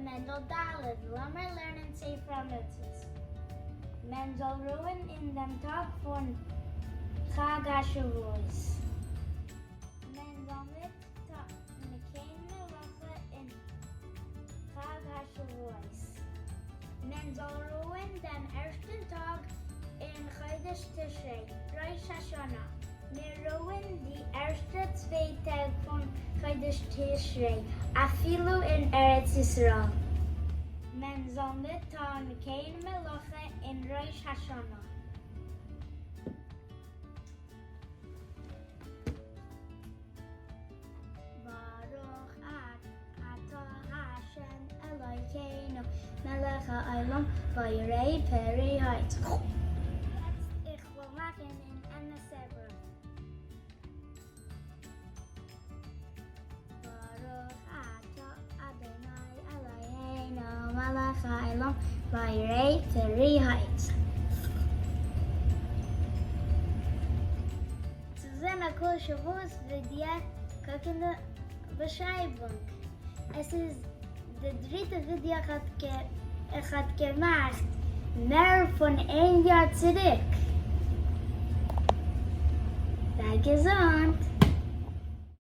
מענדל ד', לאמיר לערנען ספר המצוות. מען זאל רוען אין דעם טאג פון חג השבועות. מען זאל ניט טאן קיין מלאכה אין חג השבועות. מען זאל רוען דעם ערשטן טאג אין חודש תשרי, ראש השנה. מיר רוען די ערשטע צוויי טעג פון חודש תשרי, אפילו אין ארץ ישראל. מען זאל ניט טאן קיין מלאכה אין ראש השנה. ברוך אתה ה' אלוקינו מלך העולם בורא פרי העץ. יעצט איך וועל מאכן אן אמת'ע ברכה. ברוך אתה אדוני אלוהינו מלך העולם בורא פרי העץ. צו זען א כל שבועות ווידיא קוק אין די באשרייבונג, עס איז די דריטע ווידיא איך האט געמאכט מער פון איין יאר צוריק. זיי געזונט.